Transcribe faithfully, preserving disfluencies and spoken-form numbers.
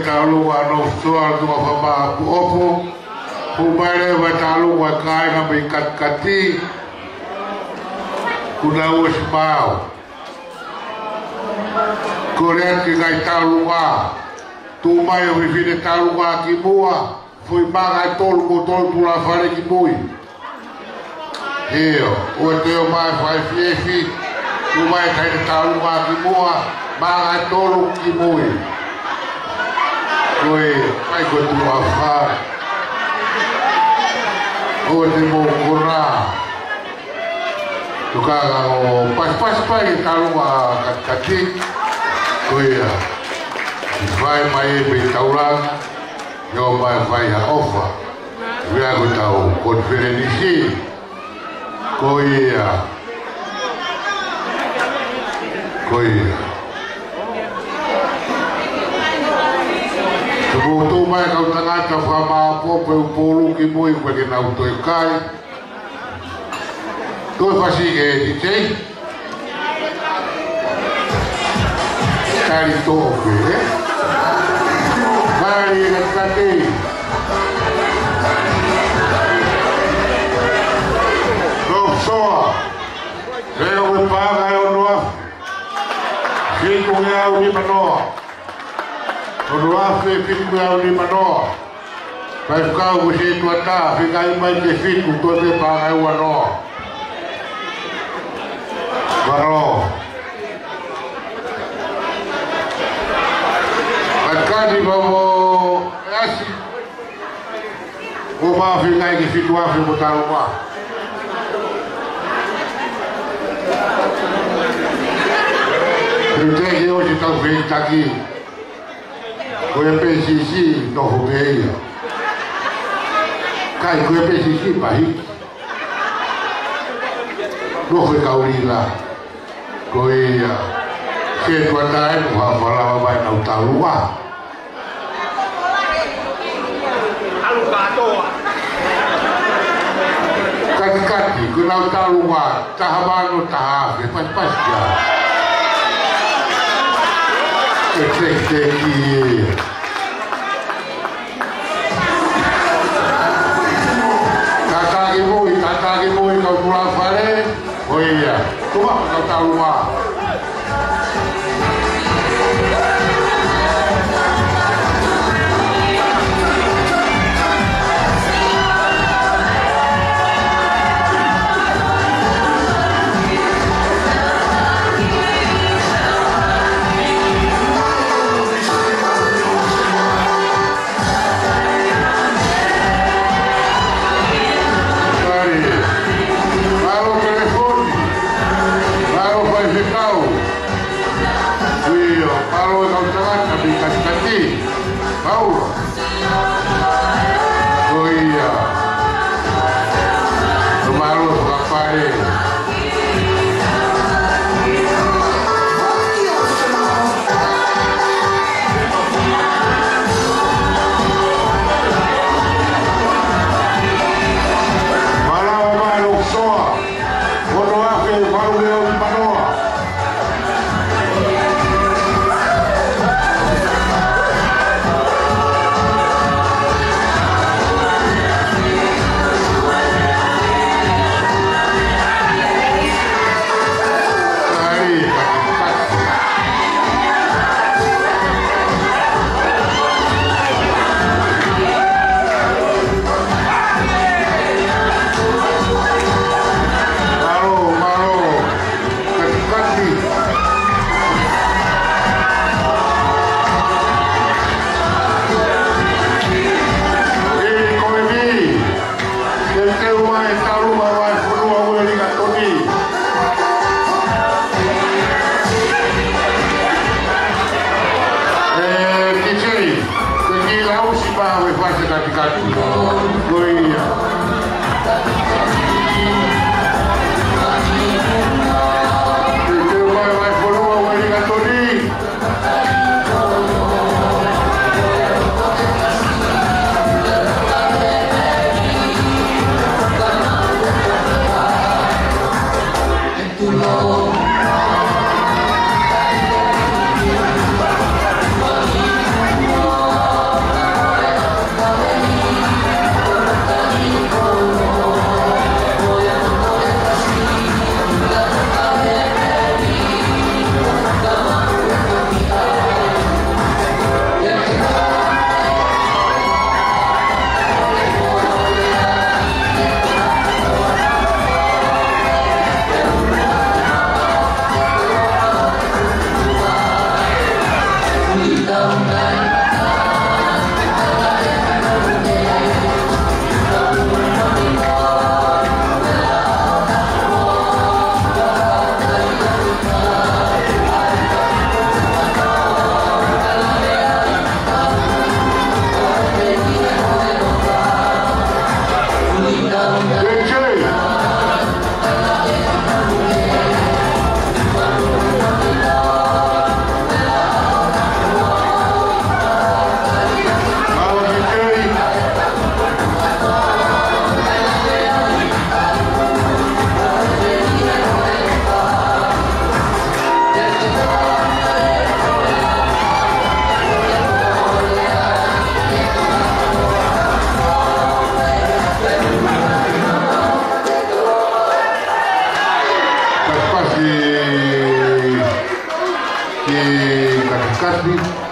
Taulua no soa tu a fama pu opo. Pu mai leva taulua kāinga mei Katikati. Kuna uosi mau. Kole atu ki he ngaahi taulua. Tuʻu mai ʻo fefine taulua ki muʻa. Foʻi manga ʻe tolu ko tolu tula fale ki mui. ʻIo, ʻoua te ō mai fai fiefi, tuʻu mai taʻahine taulua ki muʻa, manga ʻe tolu ki mui. Ko e, ʻai ko e tuʻu ʻa fale. ʻOua te mou kona. Tuku ā ʻo pasipasi pē taulua Katikati. Ko ia, fai mai e pē taulanga. ʻIo mai fai ha ʻofa. Vea ko tau konifelenisi. Ko ia. Ko ia. Tuku mai kau tangata fakamāʻopoʻopo ʻi ʻUpolu ki mui ko e ke nau toe kai. Toe fasi ke D J. Tali tō pē, ē? Tali e Katikati. Nō soa. Leo e paʻanga ʻe ono afe. Fitu ngeau nima noa. Ono afe fitu ngeau nima noa. Faifekau ko Setuata, fika mai ki he fitu, toe pē paʻanga ʻe ua noa. Varo. Katikati mo ʻEasi. Ko e fika ki he fitu afe mo taulua. Te ke ʻosi tau feitaki. Ko e P C C, nofo pē ia. Kai ko e P C C, pahi. Nofo e kaulila. Ko ia. Setuata ʻe mo ha falava mai nau taulua. Katikati, ko nau taulua. Taha mano, taha afe, pasipasi ia. Ke teke teki. Tataki mui, tataki mui, kau tula fale. Ko ia, tuʻu mai kau taulua. Mālō telefoni. Mālō faifekau. ʻIo, mālō e kau tangata mei Katikati. Paula. Ko ia. Mālō fakapale. Mālō, mālō soa. Ono afe, mālō e ono manoa. Mālō, mālō. Katikati. Ē, ko eni. Teuteu mai e taulua ʻa e fonua ʻo Uelingatoni. Ē, D J. Ko e kiʻi lausi pē ʻa e fasi Katikati. Ko ia. Teuteu mai ʻa e fonua ʻo Uelingatoni. Ati.